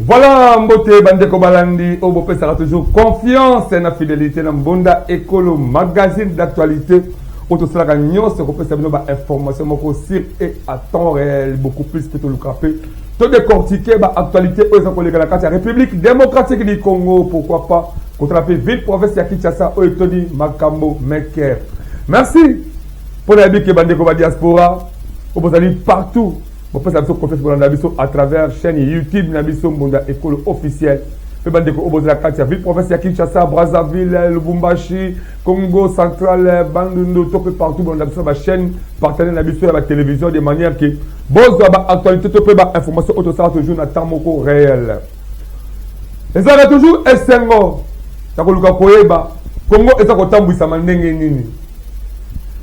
Voilà mbote bandeko balandi oyo bopesaka toujours confiance na fidélité na Mbonda Ekolo magazine d'actualité oyo tosalaka nyonso kopesa bino bainformation moko sur et à temps réel, beaucoup plus mpe toluka mpe todécortiquer baactualité oyo eza koleka na kati ya République démocratique du Congo, pourquoi pas kotala mpe ville province ya Kinshasa oyo etondi makambo meke. Merci mpo na yebi ke bandeko badiaspora oyo bozali partout, bopesa biso confiance, bolanda biso à travers chaîne YouTube na biso Mbonda Ekolo officiel. Mpe bandeko oyo bozala kati ya ville province ya Kinshasa, Brazzaville, Lubumbashi, Congo central, Bandundu to mpe partout, bolanda biso na bachaîne partenaire na biso ya batélévision, de manière ke bozwa baactualité to mpe bainformation oyo tosala toujours na temps moko réel. Ezalaka toujours esengo ya koluka koyeba Congo eza kotambwisama ndenge nini.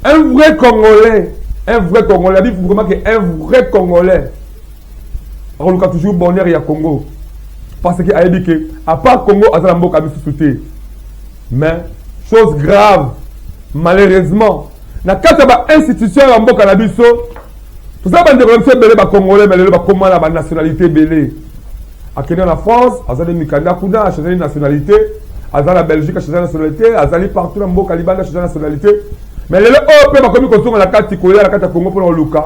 Un vrai Congolais, un vrai Congolais abi vraiment que un vrai Congolais akoluka toujours bonheur ya Congo, parce que ayebi ke à part Congo aza na mboka misusu te. Mais chose grave, malheureusement, na kati ya bainstitution ya mboka na biso, toza bandeko na biso ebele bacongolais, mais lelo bakóma na banationalité ebele. Akende na France, azali mikanda kuna, achange nationalité. Aza na Belgique, achange nationalité. Azali partout na mboka libanda, achange nationalité. Mais lelo oyo mpe bakomi kozonga na kati, koya na kati ya Congo mpona koluka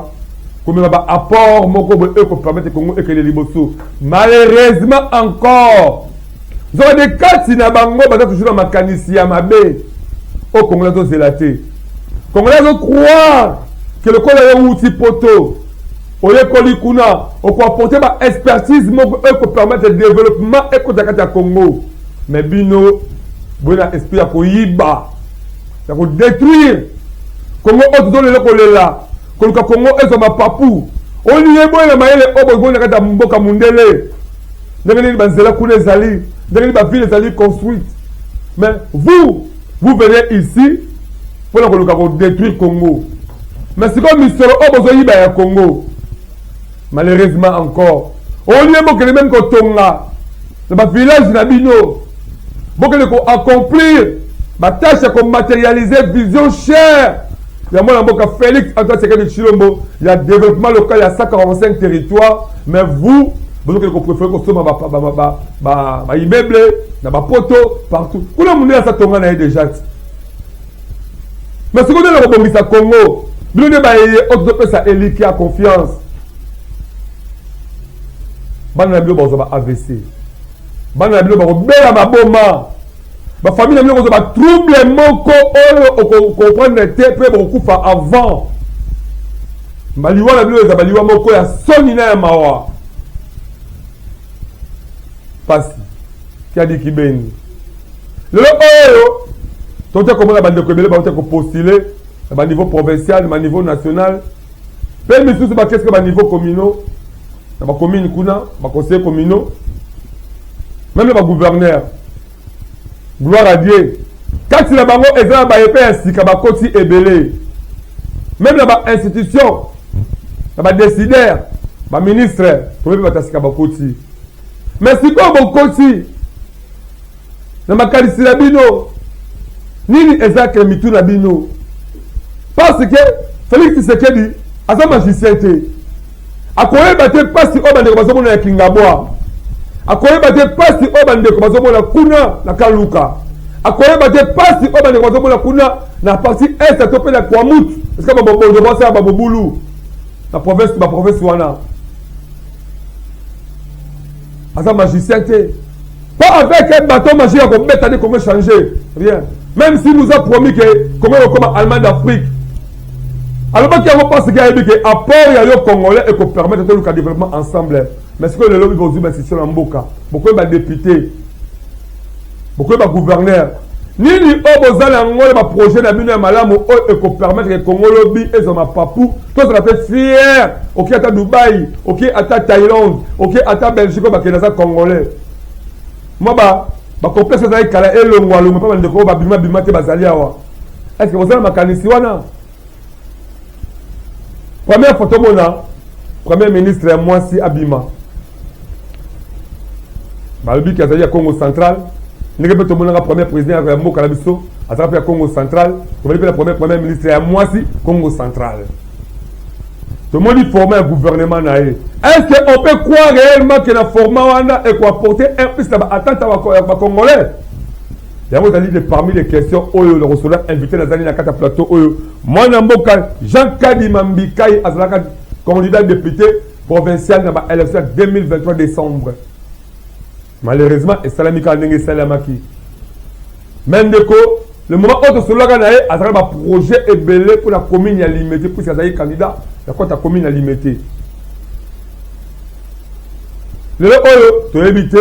komema baapport moko boye oyo kopermettre Congo ekende liboso. Malheureusement encore, nzoka de kati na bango baza toujours na makanisi ya mabe oyo Congolais azozela te. Congolais azocroire ke lokola yo wuti Poto, oyekoli kuna, okoapporter baexpertise moko oyo ekopermettre développement ekota kati ya Congo. Mais bino boye na esprit ya koyiba, ya kodétruire Congo oyo tozolelo kolela koluka Congo ezwa mapapu. Olie boye na mayele oyo boye na kati ya mboka mundele, ndenge nini banzela kuna ezali, ndenge nini baville ezali construite. Mais vous, vous venez ici mpona koluka kodétruire Congo. Mais sikoyo misolo oyo bozoyiba ya Congo, malheureusement encore, olie bokende même kotonga na bavillage na bino, bokende koaccomplir batâche ya komatérialiser vision chère ya mwana mboka Félix Antoine Tshisekedi Tshilombo ya développement local ya 145 territoire. Mais vous, bozokende kopréférer kosomba baimmeuble na bapoto partout kuna. Mondele asa tonga na ye déjà ti, mais sikoyo nde na kobongisa Congo, bino nde bayeye oyo tozopesa eliki ya confiance. Bana na bino bakozwa ba AVC, bana na bino bakobela maboma, bafamille na bino kozwa batrouble moko oyo okokomprendre te, mpe bokokufa avant. Baliwa na bino eza baliwa moko ya soni na ya mawa. Pasi kiadi kibeni. Lelo oyo totia komona bandeko ebele bauta kopostuler na baniveau provincial, na baniveau national, mpe misusu bakeske baniveau communaux, na bacommune kuna, baconseiller communaux, même na bagouverneur. Gloire à Dieu, kati na bango eza na baye mpe ya sika bakoti ebele, même na bainstitution, na badécideur, baministre, toyebi bato ya sika bakoti. Mais sikoyo bokoti na makanisi na bino nini? Eza ke mitu na bino, parce que Félix Tshisekedi aza magicien te. Akoyeba te mpasi oyo bandeko bazomona ya Kingabwa, akoyeba te mpasi oyo bandeko bazomona kuna na Kaluka, akoyeba te mpasi oyo bandeko bazomona kuna na partie est to mpe na Kwamut, esika babobondo basala babobulu na province, baprovince wana. Aza magicien te. Pas avec un bâton magique ya kobeta nde Congo changer rien. Même s'il nous a promis que Congo ekokoma Allemagne d'Afrique, alobaki yango parce que ayebi ke apport ya yo Congolais ekopermettre toluka développement ensemble. Mais sikoyo lelo bozwi bainstitution na mboka, bokoyi badéputé, bokoyi bagouverneur, nini oyo bozala yango na baprojet na bino ya malamu oyo ekopermettre Congo lobi ezwa mapapu, tozala mpe fier? Oki ata Dubai, oki ata Thaïlande, oki ata Belgique, oyo bakende aza Congolais mwa ba Bacomplexe ezali kala elongwa longwa mpe bandeko oyo babima bima te bazali awa. Est ce que bozala makanisi wana? Première fois tomona premier ministre ya mwasi abima, balobi ke azali ya Congo Central, ndenge mpe tomonaka premier président ya mboka na biso azalaka mpe ya Congo Central. Tomoni mpe na premier ministre ya mwasi, Congo Central. Tomoni format ya gouvernement na ye. Est ce que on peut croire réellement que na format wana ekoapporter un plus na baattente ya bacongolais? Yango ezali de parmi les questions oyo nakosola invité nazali na kati ya plateau oyo, mwana mboka Jean Kadima Mbikai. Azalaka candidat député provincial na baélection ya 2023 décembre. Malheureusement, esalami kaka ndenge esalamaki. Mais ndeko, le moment oyo tosololaka na ye, azalaka baprojet ebele mpona commune ya Limete, puisque azalaki candidat ya kota commune ya Limete. Lelo oyo toyebi te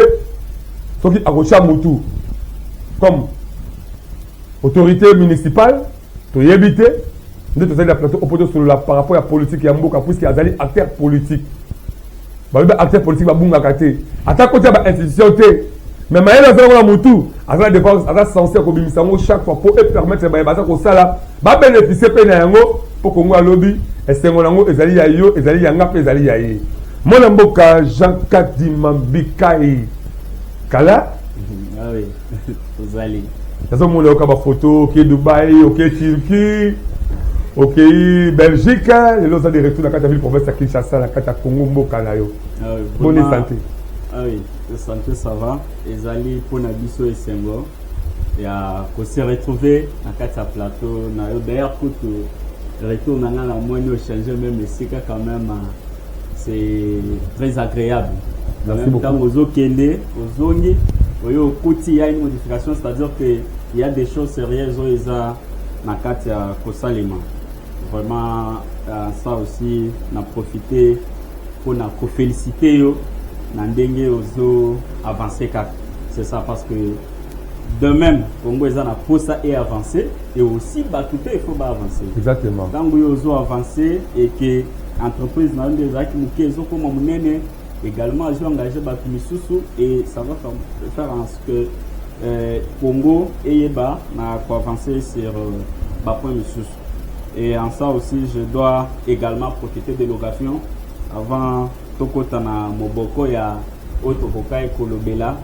soki akotya mutu comme autorité municipale, toyebi te. Nde tozali na plateau opo tosolola par rapport ya politique ya mboka, puisque azali acteur politique. Balobi acteur politique babungaka te, ata koti ya bainstitution te, mais mayele azalaka na mutu, aza na défense, aza censé kobimisa yango chaque fois po epermettre baye baza kosala babénéficie mpe na yango, mpo Kongo alobi esengo nango ezali ya yo, ezali ya nga mpe ezali ya ye. Mwana mboka Jean Kadima Mbikai, kala. Ah oui, ozali. Nazomona yoka bafoto, oke Dubai, oke Turquie, okei Belgique. Lelo oza de retour na kati ya ville province ya Kinshasa, na kati ya Congo, mboka na yo. Ah oui, boni vraiment. Santé? Ah oui, santé ça va. Ezali mpona biso esengo ya kose retrouver na kati ya plateau na yo. D'ailleurs kutu retour na nga, namoni ochange même esika, quand même c'est très agréable. Merci Même beaucoup. ntango ozokende, ozongi, oyo okuti ya une modification, c'est-à-dire que il y a des choses sérieuses oyo eza na kati ya kosalema. Vraiment, ça aussi na profiter mpona koféliciter yo na ndenge ozo avancer kaka. C'est ça, parce que de même Congo eza na posa et avancer, et aussi bato mpe il faut baavancer. Exactement. Ntango oyo ozo avancer et que entreprise na yo nde ezalaki moke ezokóma monene, également azo engage bato misusu, et ça va faire en ce que Congo eyeba na koavancer sur bapoint misusu. Et en ça aussi, je dois également profiter de l'occasion avant tokota na moboko ya oyo tokokai kolobela,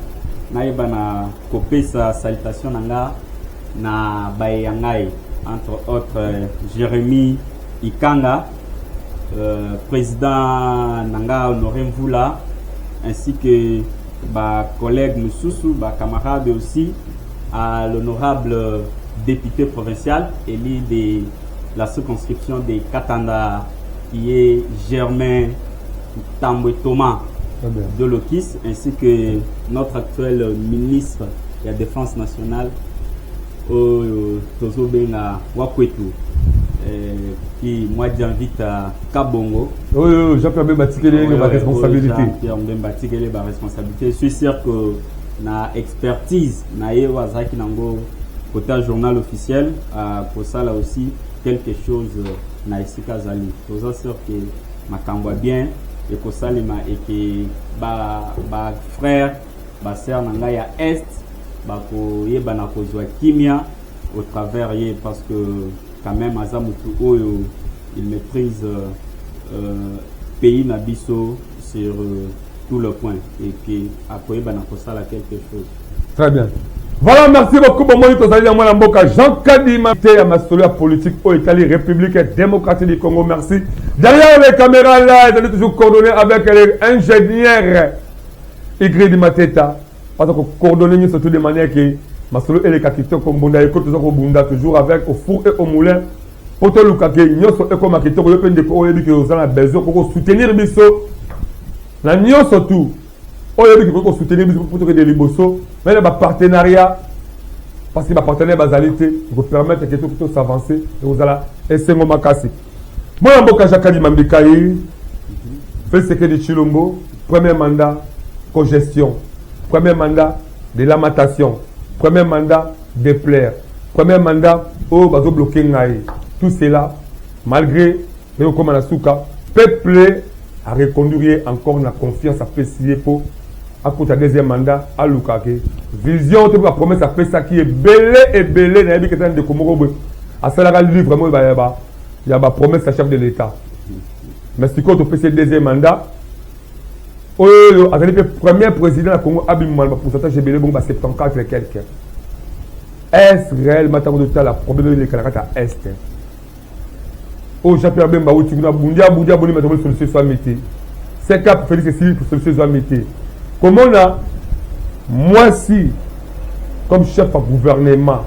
nayeba na kopesa salutation na nga na baye ya ngai, entre autres Jérémie Ikanga, président na nga Honoré Mvula, ainsi que bacollègue mosusu, bacamarade, aussi à l'honorable député provincial élu de la circonscription de Katanda, qui est Germain Tambwe Thomas Très bien. De Lokis, ainsi que notre actuel ministre de la Défense nationale, oyo tozobenga Wakwetu, qui Mwadiamvita Kabongo. Oyo Jean-Pierre Bemba tikeli ye baresponsabilité. Jean-Pierre Bemba tikeli baresponsabilité. Je suis sûr que na expertise na ye oyo azalaki nango côté journal officiel, kosala aussi quelque chose na esika azali, toza sûr que makambo ya bien ekosalema eke bafrère ba basœur na ngai ya Est bakoyeba na kozwa kimia au travers ye, parce que quand même aza motu oyo il maîtrise pays na biso sur tout le point et puis akoyeba na kosala quelque chose. Très bien. Voilà, merci beaucoup. Bomoni tozali na mwana mboka Jean Kadima te ya masolo ya politique oyo etali République démocratique du Congo. Merci. Derrière les caméras là, ezali toujours coordonné avec l'ingénieur Igrid Mateta. Parce que coordonné nyonso tout de manière que masolo eleka kitoko. Mbunda eko toza kobunda toujours avec au four et au moulin po toluka ke nyonso ekoma kitoko. Yo mpe ndeko oyebi ke oza na besoin koko soutenir biso na nyonso tout oyo oyebi ke koki kosoutenir biso po tokende liboso, mais na bapartenariat, parce que bapartenaire bazali te ekopermettre ke toki tosavance, ekozala esengo makasi. Mwana mboka Jacques Kadima Mbikai, Félix Tshisekedi Tshilombo, premier mandat cogestion, premier mandat de lamentation, premier mandat de pleurs, premier mandat oyo bazobloquer ngai, tout cela malgré ekokóma na suka, peuple areconduire ye encore na confiance apesi ye mpo Akota deuxième mandat, aluka ke vision te, bapromesse apesaki ebele ebele. Nayebi ke eza ndeko moko boye asalaka livre moko ya bapromesse ya chef de l'État. Mais sikoyo topesi deuxième mandat, oyo azali mpe premier président ya Congo abima na bapourcentage ebele bongo, ba 74 et quelque. Est réellement, ntango totala problème oyo eleka na kati ya Est, oyo Jean Pierre Bemba auti kuna, abundi, abundi, abundi, mais tomoni solution ezwami te. Seka Félix esili, solution ezwami te. Komona mwasi comme chef ya gouvernement,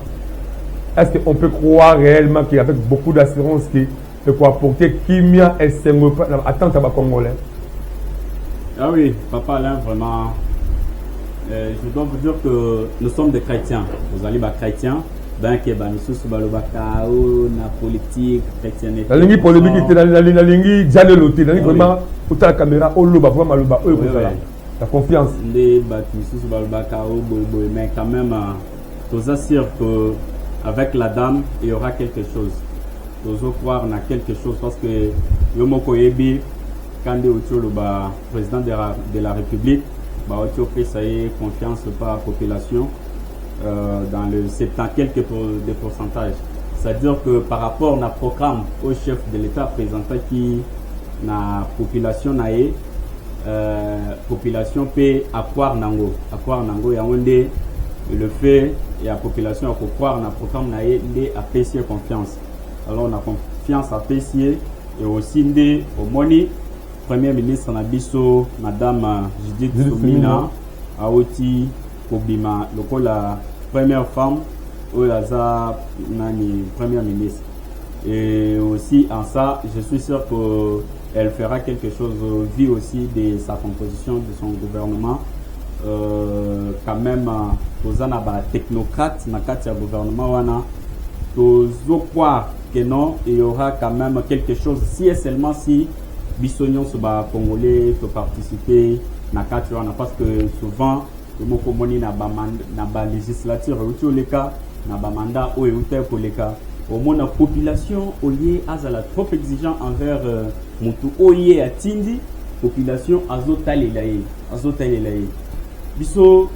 est-ce qu'on peut croire réellement qu'avec beaucoup d'assurance que ekoapporter kimia, esengo, attente ya bacongolais? Ah oui, papa Alain, vraiment, je dois vous dire que nous sommes des chrétiens. Vous allez ba chrétiens, ben que ba misusu balobaka o na politique chrétienne. Nalingi polémique te, nalingi jalelo te, nalingi vraiment otala caméra, oloba vraiment maloba oyo kozala la confiance. Nde bato misusu balobaka o boye boye, mais quand même toza sûr que avec la dame il y aura quelque chose. Tozo croire na quelque chose parce que yo moko oyebi kande oti oloba, président de la République bauti opesa ye confiance par population dans le 70 quelques de pourcentage. C'est-à-dire que par rapport na programme au chef de l'État présentaki na population na ye, population mpe acroire nango, acroire nango. Yango nde le fait ya population ya kocroire na programme na ye nde apesi ye confiance. Alors na confiance apesi ye, et aussi nde omoni premier ministre na biso, madame Judith Suminwa, awuti kobima lokola première femme oyo aza nani, premier ministre. Et aussi en ça, je suis sûr que elle fera quelque chose vu aussi de sa composition de son gouvernement. Quand même toza na batechnocrate na kati ya gouvernement wana. Tozocroire que non, il y aura quand même quelque chose si et seulement si biso nyonso bacongolais toparticipe na kati wana, parce que souvent moko omoni na balégislature euti oleka, na bamandat oyo euti koleka, omona population oye azala trop exigeant envers motu oyo ye atindi. Population azotalela ye, azotalela ye. Biso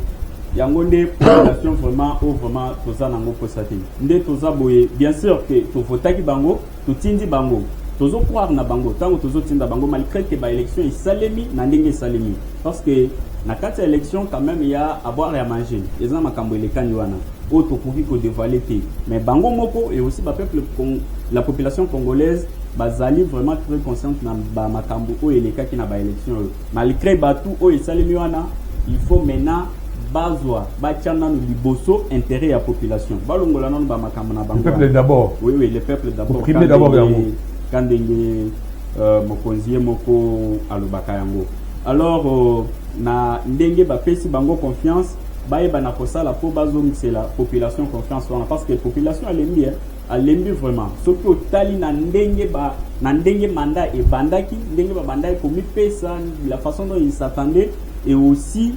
yango nde population vraiment oyo vraiment toza nango mposa te. Nde toza boye, bien sûr que tovotaki bango, totindi bango, tozocroire na bango ntango tozotinda bango, malgré que baélection esalemi na ndenge esalemi, parce que na kati ya élection quand même ya à boire, ya manger, eza makambo elekani wana oyo tokoki kodévoiler te. Mais bango moko et aussi bapeuple, la population congolaise bazali vraiment très consciente na bamakambo oyo elekaki na baélection oyo. Malgré batu oyo esalemi wana, il faut maintenant bazwa, batia nanu liboso intérêt ya population, balongola nanu bamakambo na bango. Le peuple d'abord. Oui, le peuple d'abord. Primer d'abord yango. Ka ndenge mokonzi ye moko alobaka yango. Alors na ndenge bapesi bango confiance, bayeba na kosala mpo bazongisela population confiance wana, parce que population alembi, eh? Alembi vraiment. Soki otali na ndenge ba na ndenge mandat ebandaki, ndenge babandaki komipesa, la façon dont il s'attendait, et aussi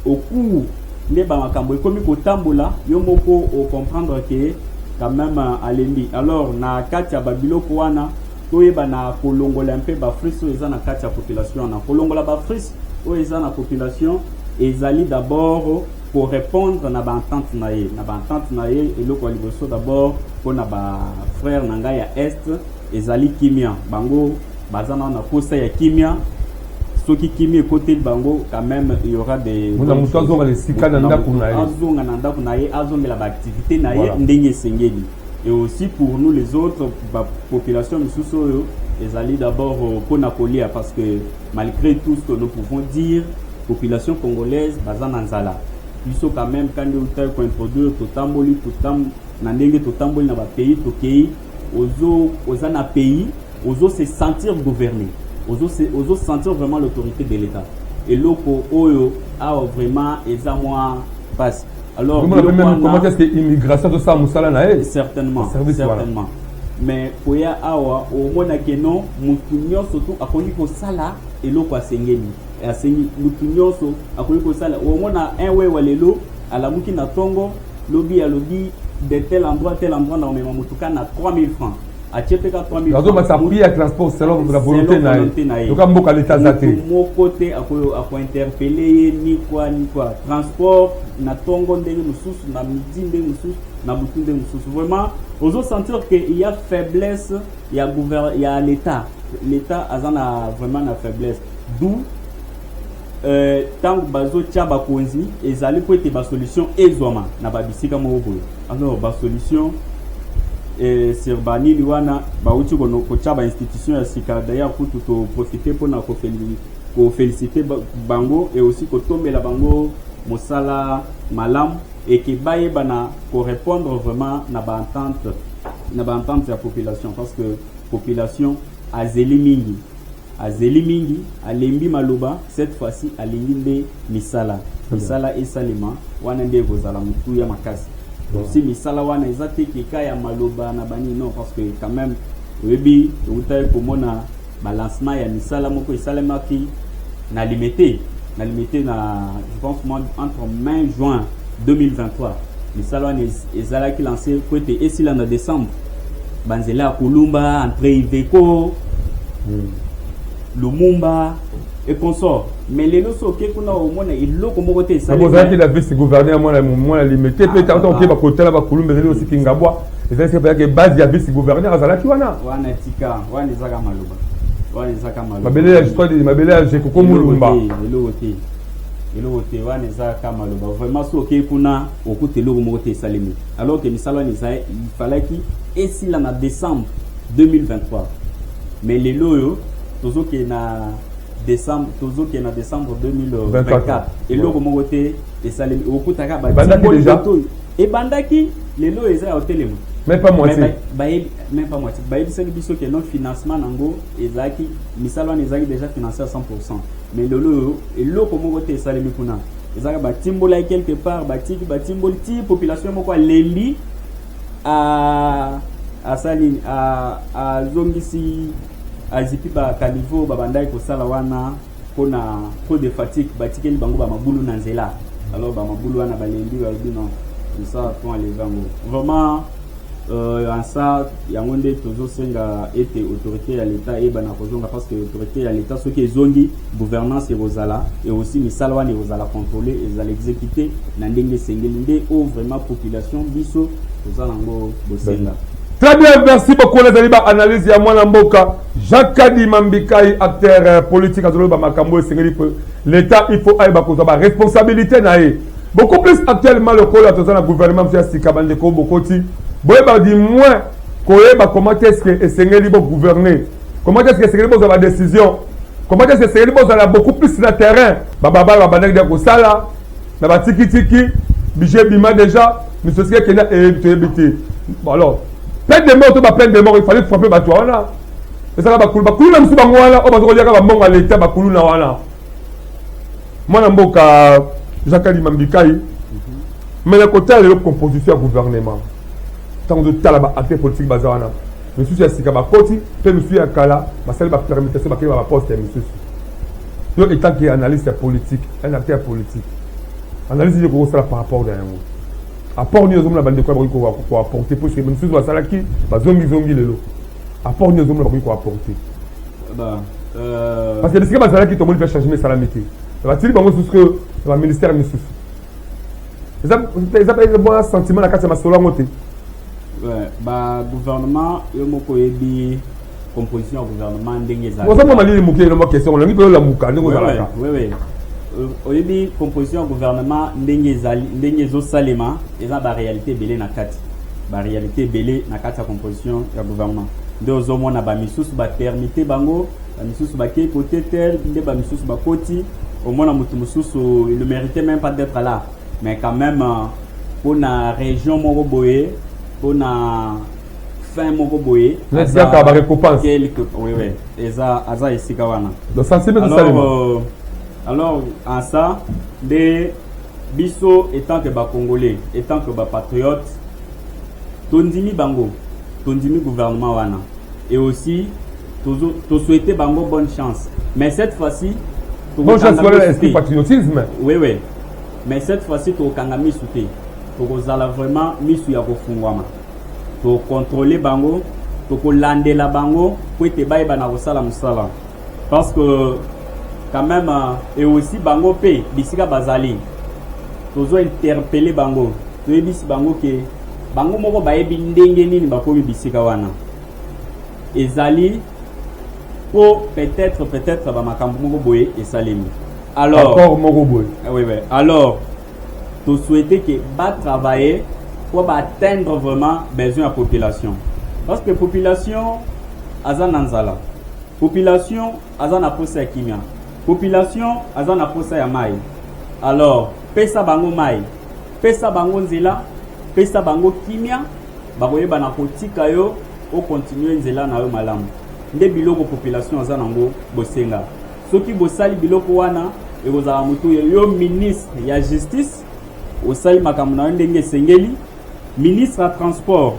au cours nde bamakambo ekomi kotambola, yo moko ocomprendre que quand même alembi. Alors na kati ya babiloko wana, toyeba na kolongola mpe bafrustration oyo eza na kati ya population wana. Kolongola bafrustration oyo eza na population ezali d'abord korépondre na baentente na ye, na baentente na ye. Eloko ya liboso d'abord mpona bafrère na ngai ya Est ezali kimia. Bango baza nano na posa ya kimia. Soki kimia ekoteli bango, quand même il y aura des Moto azonga esika na ndako na ye. Azonga na ndako na ye, azongela baactivité na ye ndenge esengeli. Et aussi pour nous les autres population misusu oyo ezali d'abord mpona kolia, parce que malgré tout ce que nous pouvons dire, population congolaise baza na nzala. Biso quand même, kandi otali kointroduire, totamboli na ndenge totamboli na bapays, tokei, ozo oza na pays, ozo se sentir gouverné, ozo sentir vraiment l'autorité de l'État. Eloko oyo awa vraiment eza mwa pasi. Alors comment est-ce que immigration tosala mosala na ye? Certainement, certainement. Mais koya awa, omonake non, mutu nyonso tu akoki kosala eloko asengeli, asengi. Mutu nyonso akoki kosala. Omona un wewa lelo alamuki na ntongo, lobi alobi de tel endroit tel endroit na omema motuka na 3000 francs. Atie mpe ka 3000. Azomata prix ya transport selon la volonté na ye. Toka mboka, leta aza te. Moko te akointerpeller ye, ni quoi ni quoi. Transport na ntongo ndenge mosusu, na midi ndenge mosusu, na butu ndenge mosusu. Vraiment ozosentir que il y a faiblesse ya l'état. L'état aza na vraiment na faiblesse, d'où ntango bazotia bakonzi ezali po ete basolution ezwama na babisika moko boye. Alors basolution sur banini wana bauti kotia bainstitution ya sika. D'ailleurs kutu toprofite mpona koféliciter bango et aussi kotombela bango mosala malamu eke bayeba na korépondre vraiment na baentente ya population, parce que population azeli mingi, azeli mingi, alembi maloba. Cette fois-ci alingi nde misala, misala esalema. Wana nde ekozala motuya makasi. Si misala wana eza te keka ya maloba na banini, non, parce que quand même oyebi, outaki komona balancement ya misala moko esalemaki na Limete, na Limete na, je pense moi, entre mai juin 2023. Misala wana ezalaki lancé po ete esila na décembre. Banzela ya Kulumba entre Iveco, Lumumba et consort. Mais lelo so oke kuna, omona eloko moko te. Ozalaki na vice gouverneur mwana mwana Limete mpe ntango okeba kotala bakulumba, ezali osiki ngabwa, ezali sika peyake base ya vice gouverneur azalaki wana. Wana tika, wana ezaka maloba, wana ezaka maloba. Mabele ya histoire, mabele ya Jekoko Mulumba. Eloko te, eloko te, wana ezaka maloba. Vraiment so okei kuna, okuta eloko moko te esalemi, alors que misala wana eza ifalaki esila na décembre 2023. Mais lelo oyo tozokende na décembre, tozokende na décembre 2024, eloko moko te esalemi. Okutaka ebandaki, lelo eza ya otelema. Même pas moitié. Même pas moitié. Bayebisaki biso ke non, financement nango ezalaki, misala wana ezalaki déjà financé à 100. Mais lelo oyo eloko moko te esalemi kuna. Ezalaka batimbolaki quelque part, batiki, batimboli ti population moko alembi, asali, azongisi, azipi bacaniveau babandaki kosala wana mpona trop de fatigue. Batikeli bango bamabulu na nzela. Alors bamabulu wana balembi, balobi non, ça to enlever yango. Vraiment en ça, yango nde tozosenga ete autorité ya l'état eyebana kozonga, parce que autorité ya l'état soki ezongi, gouvernance ekozala et aussi misala wana ekozala contrôlé, ezala exécuté na ndenge esengeli. Nde oyo vraiment population biso toza nango bosenga. Très bien, merci beaucoup. Les amis, analyse ya mwana mboka Jacques Kadima Mbikai, acteur politique, azoloba makambo esengeli. L'État, il faut ayeba kozwa ba responsabilité na ye. Beaucoup plus actuellement lokola toza na gouvernement ya sika, bandeko bokoti, boyeba du moins koyeba comment est-ce que esengeli bo gouverner, comment est-ce que esengeli bozwa ba décision, comment est-ce que esengeli bozala beaucoup plus na terrain. Bababala babandaki dia kosala na batikitiki, budget bima déjà, misosi ekenda, toyebi te. Bon, alors peine de mort to ba peine de mort, il fallait frapper bato wana. Ezalaka bakulu, bakulu na misu bango wana oyo bazokoliaka bambongo ya leta, bakulu na wana. Mwana mboka Jacques Kadima Mbikai, mais na kotala lelo composition ya gouvernement, ntango totala baacteur politique baza wana, misusu ya sika bakoti mpe misusu ya kala basali bapermutation, bakei ba baposte ya misusu. Yo en tant que analyste ya politique, un acteur politique, analyse nini okokosala par rapport na yango? Apport nini ozomona bandeko ya bakoki koapporter? Puisque misusu basalaki, bazongizongi lelo, apport nini ozomona bakoki koapporter? Parce que bisika bazalaki, tomoni mpe changement esalami te. Batili bango susu ke baministère misusu, eza mpe bon sentiment na kati ya masolo yango te. Bagouvernement, yo moko oyebi composition ya gouvernement ndenge ezali. Oza mwa malili moke elo mwa question, olangi mpe olamuka ndenge ozalaka. Oui, oyebi composition ya gouvernement ndenge ezali, ndenge ezosalema, eza baréalité ebele na kati, baréalité ebele na kati ya composition ya gouvernement. Nde ozomona bamisusu bapermuter bango, bamisusu bakei côté tel, nde bamisusu bakoti. Omona motu mosusu, il ne méritait même pas d'être là, mais quand même mpona région moko boye, mpona fin moko boye. Kaka barécompense. Quelque, oui, eza aza esika wana. Donc sensible. Alors, alors en ça nde biso étant que bacongolais, étant que bapatriote, tondimi bango, tondimi gouvernement wana et aussi tosouhaiter bango bonne chance. Mais cette fois-ci Bonne chance wana, esprit patriotisme. Oui, mais cette fois-ci tokokanga misu te, tokozala vraiment misu ya kofungwama, tokontrole bango. Tokolandela bango po ete bayeba na kosala mosala, parce que quand même, et aussi bango mpe bisika bazali, tozo interpeller bango, toyebisi bango ke bango moko bayebi ndenge nini bakomi bisika wana. Ezali po peut-être bamakambo moko boye esalemi. Alors Accord moko boye. Ah oui. Alors tosouhaite ke batravailler po baatteindre vraiment besoin ya population, parce que population aza na nzala, population aza na posa ya kimia, population aza na posa ya mai. Alors pesa bango mai, pesa bango nzela, pesa bango kimia, bakoyeba na kotika yo okontinue nzela na yo malamu. Nde biloko population aza nango bosenga. Soki bosali biloko wana, ekozala motu yo ministre ya Justice osali makambo na yo ndenge esengeli, ministre ya Transport,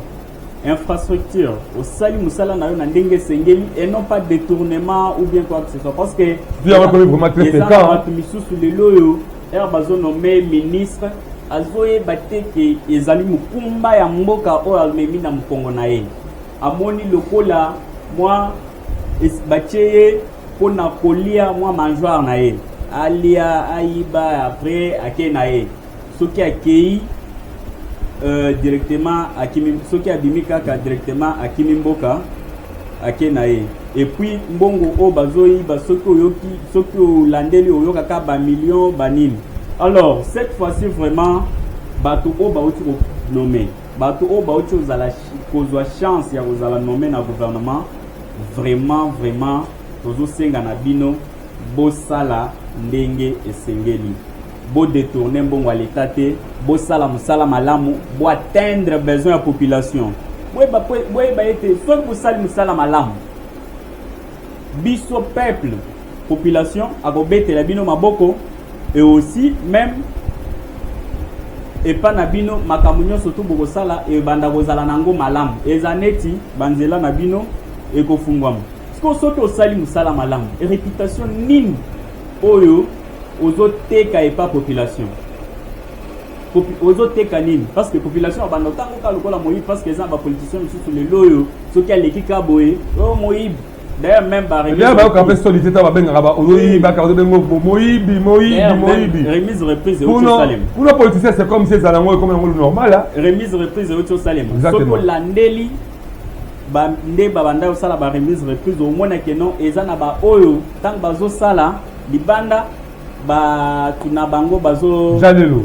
Infrastructure osali mosala na yo na ndenge esengeli, et non pas détournement ou bien quoi que ce soit, parce que eza na bato misusu lelo oyo ere bazonommer ministre, azoyeba te ke ezali mokumba ya mboka oyo amemi na mokongo na ye. Amoni lokola mwa batie ye mpona kolia mwa mangeoire na ye, alia, ayiba, après akei na ye. Soki akei directement akimi, soki abimi kaka directement akimi mboka, ake na ye. Et puis mbongo oyo bazoyiba, soki oyoki, soki olandeli, oyokaka bamillion banini. Alors cette fois-ci vraiment, bato oyo bauti konommer, bato oyo bauti kozala, kozwa chance ya kozala nommé na gouvernement, vraiment vraiment tozosenga na bino bosala ndenge esengeli, bodétourner mbongo ya leta te, bosala mosala malamu, boatteindre besoin ya population. Boyeba ete soki bosali mosala malamu, biso peuple, population akobetela bino maboko. Et aussi même epa na bino, makambo nyonso tu bokosala ebanda kozala nango malamu, eza neti banzela na bino ekofungwama. Sikoyo soki osali mosala malamu, réputation nini oyo ozoteka epa population? Ozoteka nini? Parce que population abanda otango kaka lokola moyibi, parce que eza na bapoliticien mosusu lelo oyo soki aleki ka boye, oyo moyibi. D'ailleurs même bayoka mpe soni te, ta babengaka ozoyibaka, ozobenga moyibi, moyibi, moyibi. Remise reprise euti osalema. Kuna politicien, c'est comme si ezala yango, ekomi yango normal. Remise reprise euti osalema. Soki olandeli nde babanda kosala baremise reprise, omona ke non, eza na baoyo ntango bazosala libanda, bato na bango bazo Jalelo.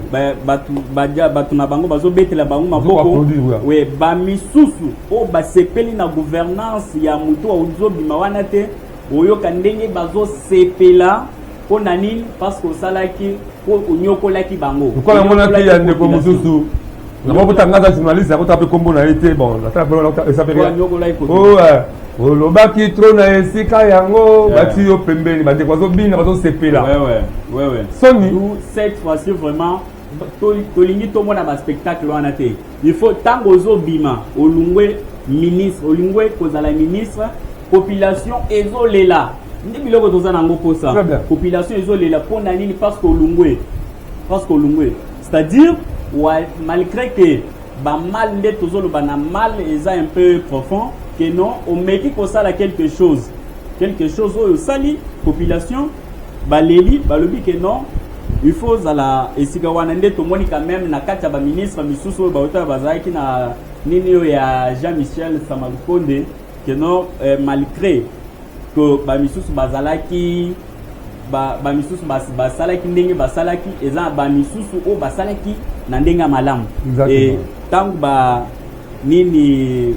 Bato na bango bazobetela bango maboko. We bamisusu oyo basepeli na gouvernance ya motu ozobima wana te, oyoka ndenge bazosepela. Mpo na nini? Parce que osalaki mpo onyokolaki bango. Lokola namonaki ya ndeko mosusu, nakokota, nga aza journaliste, nakota mpe kombo na ye te. Bon, olobaki trop na esika yango, bati yo pembeni, bandeko bazobina, bazosepela. Soni. Cette fois-ci vraiment tolingi tomona baspectacle wana te. Il faut ntango ozobima, olungwe ministre, olungwe kozala ministre, population ezolela. Nde biloko toza nango mposa. Population ezolela mpo na nini? Parce que olungwe, parce que olungwe, c'est-à-dire malgré que bamal nde tozoloba na mal eza un peu profond, que non, omeki kosala quelque chose, quelque chose oyo osali, population baleli, balobi ke non, il faut ozala esika wana. Nde tomoni quand même na kati ya baministre misusu oyo bauta bazalaki na nini oyo ya Jean Michel Samalukonde, ke non, malgré que bamisusu bazalaki, bamisusu basalaki ndenge basalaki, eza na bamisusu oyo basalaki na ndenge ya malamu. Ntango ba nini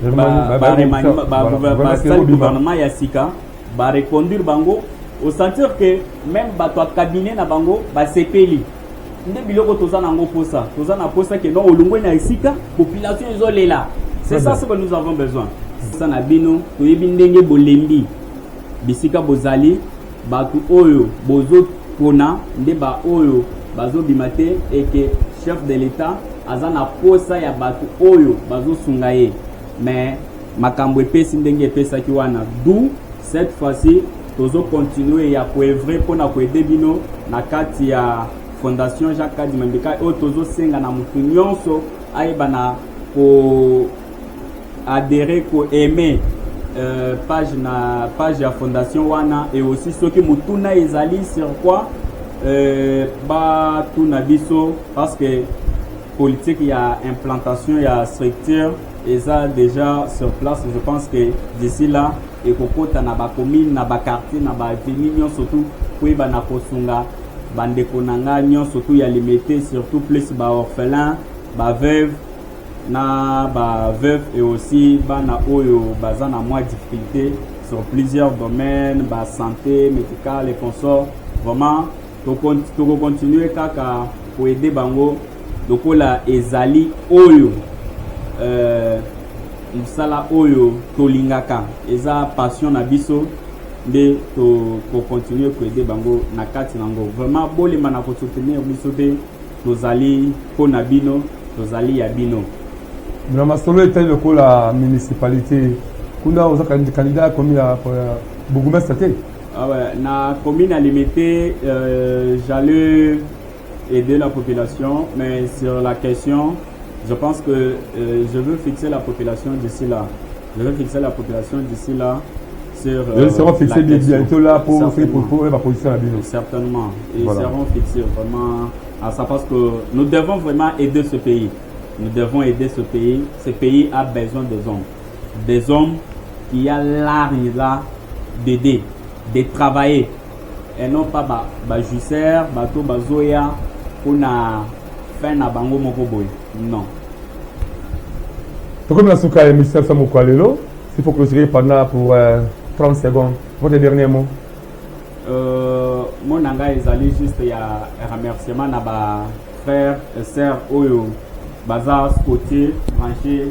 basali gouvernement ya sika, bareconduire bango, osentir que même bato ya cabinet na bango basepeli. Nde biloko toza nango mposa. Toza na posa ke non, olongwe na esika, population ezolela. C'est ça ce que nous avons besoin. Sa na bino, toyebi ndenge bolembi bisika bozali. Bato oyo bozopona nde baoyo bazobima te, eke chef de l'État aza na posa ya bato oyo bazosunga ye, mais makambo epesi ndenge epesaki wana. D'où cette fois-ci tozocontinue ya koœuvrer mpona koaider bino na kati ya Fondation Jacques Kadima Mbika, oyo tozosenga na motu nyonso ayeba na ko adhérer, koaimer. page na page ya fondation wana. Et aussi soki motuna ezali sur quoi, batuna biso, parce que politique ya implantation ya structure eza déjà sur place. Je pense que d'ici là ekokota na bacommune, na baquartier, na baavenue nyonso tu, koyeba na kosunga bandeko na nga nyonso tu ya Limete, surtout plus baorphelin, baveuve na baveuve et aussi bana oyo baza na mwa difficulté sur plusieurs domaines, basanté médicale et consort. Vraiment tokocontinue kaka koaider bango lokola ezali oyo mosala oyo tolingaka, eza passion na biso nde tokocontinue koaider bango na kati nango. Vraiment bolemba na kosoutenir biso te, tozali mpo na bino, tozali ya bino. Na masolo etali lokola municipalité kuna, oza candidat komi ya bourgmestre te? Ah ouais, na commune à Limete, j'allais aider la population, mais sur la question, je pense que je veux fixer la population d'ici là. Je veux fixer la population d'ici là sur Ils seront fixés bientôt là pour la position à bino. Certainement. Ils seront fixés vraiment à ça parce que nous devons vraiment aider ce pays. Nous devons aider ce pays. Ce pays a besoin des hommes. Des hommes qui a l'art là d'aider, de travailler. Et non pas ba, ba jouisseur, bato bazoya pour fin na bango moko boye. Non. Tokomi na suka ya émission ya mokolo ya lelo. S'il faut clôturer pendant pour 30 secondes, votre dernier mot? Mot na ngai ezali juste ya remerciement na ba frères et sœurs oyo baza scotché, branché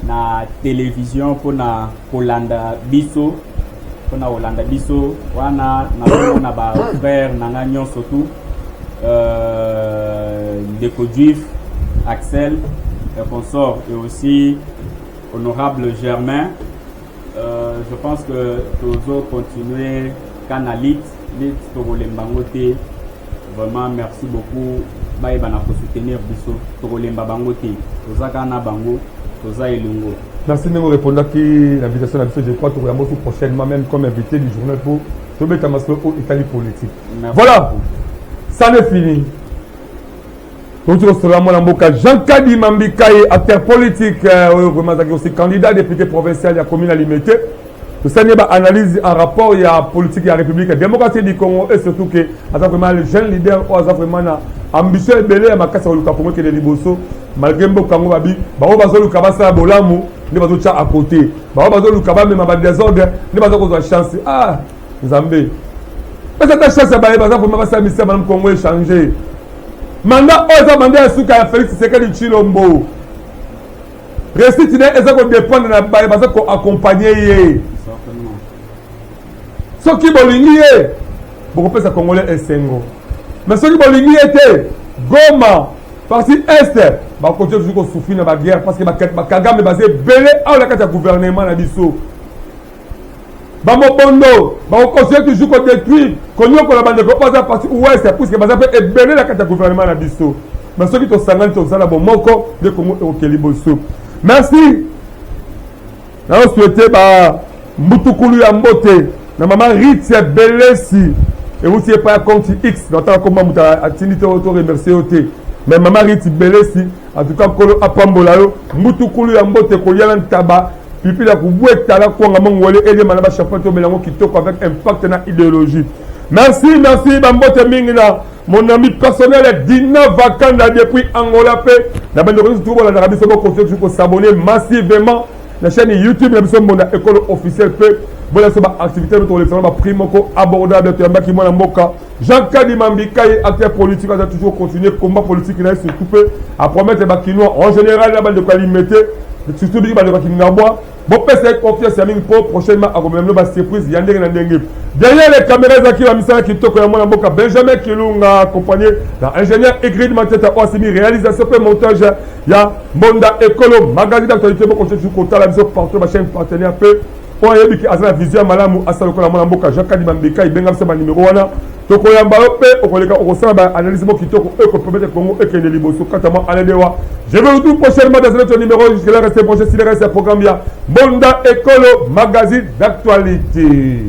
na télévision mpona kolanda biso, mpona kolanda biso wana. Nazomona ba frère na ngai nyonso tu, ndeko Juif Axel et consort et aussi honorable Germain. Je pense que tozo continuer kana lit lit, tokolemba yango te. Vraiment merci beaucoup. Bayeba na kosoutenir biso, tokolemba bango te, toza kaka na bango, toza elongo. Merci ndenge orépondaki l'invitation na biso. Je crois tokoyamba aussi prochainement même comme invité du journal pour tobeta masolo oyo etali politique. Merci Voilà. beaucoup. Ça n'est fini. Touti kosolola mwana mboka Jean Kadima Mbikayi, acteur politique oyo vraiment azalaki aussi candidat député provincial ya commune ya Limete. Tosali ye baanalyse en rapport ya politique ya République démocratique du Congo et surtout ke aza vraiment le jeune leader oyo aza vraiment na ambition ebele ya makasi ya koluka Congo ekende liboso, malgré mboka yango babi bango bazoluka basala bolamu nde bazotya à côté, bango bazoluka bamema badésordre nde baza kozwa chance. Ah Nzambe, pesa ata chance ya baye baza vraiment basala misala malamu, Congo échange. Mandat oyo eza mandat ya suka ya Félix Tshisekedi Tshilombo. Réussite na ye eza kodépendre na baye baza koaccompagne ye. Certainement. Soki bolingi ye, bokopesa Congolais esengo, mais soki bolingi ye te, Goma, partie est, bakontinue toujours kosouffrir na baguerre, parce que bakagame baza ebele awa na kati ya gouvernement na biso. Bamobondo bakocontinue toujours kodétruire, konyokola bandeko oyo baza partie ouest, puisque baza mpe ebele na kati ya gouvernement na biso. Mais soki tosangani, tozala bomoko, nde Kongo ekokeli liboso. Merci. Nazosouhaite ba mbutukulu ya mbote na mama Ritia Belesi, euti epai ya compte X na otala komba moto atindi to remercie yo te, mais mama Riti Belesi, en tout cas Nkolo apambola yo. Mbutukulu ya mbote, kolia na ntaba, pilipili ya kobweta na kwanga mongwele, eliema na bachampagne, tomela yango kitoko avec impact na idéologie. Merci, merci. Bambote mingi na mon ami personnel Dina Vakanda depuis Angola, mpe na bandeko nyonso tuku bolandaka biso. Bokontinue toujours kos'abonner massivement na chaîne YouTube na biso Mbonda Ekolo officiel, mpe bola biso baactivité no tokolekisa baprix moko abordable. Toyambaki mwana mboka Jean Kadima Mbikayi, acteur politique, aza toujours continuer combat politique na ye, surtout mpe apromettre Bakinois en général na bandeko ya Limete, surtout biki bandeko ya Kingabwa, bopesa ye confiance ya mingi mpo prochainement akomema bino basurprise ya ndenge na ndenge. Derrière les caméras ezalaki bamisala kitoko ya mwana mboka Benjamin Kilunga, accompagné na ingénieur Igrid Mateta oyo asimi réalisation mpe montage ya Mbonda Ekolo magazine d'actualité. Bokontinue kotala biso partout, bachaîne partenaire, mpe oyo ayebiki aza na vision ya malamu, asala lokola mwana mboka Jean Kadima Mbeka, ebenga biso banimero wana. Tokoyamba yo mpe okoleka okosala ba analyse moko kitoko oyo ekopermettre Congo ekende liboso kati ya mwa année dewa. Je vous retrouve prochainement dans un autre numéro. Jusque là, restez branchés sur le reste ya programme ya Mbonda Ekolo, magazine d'actualité.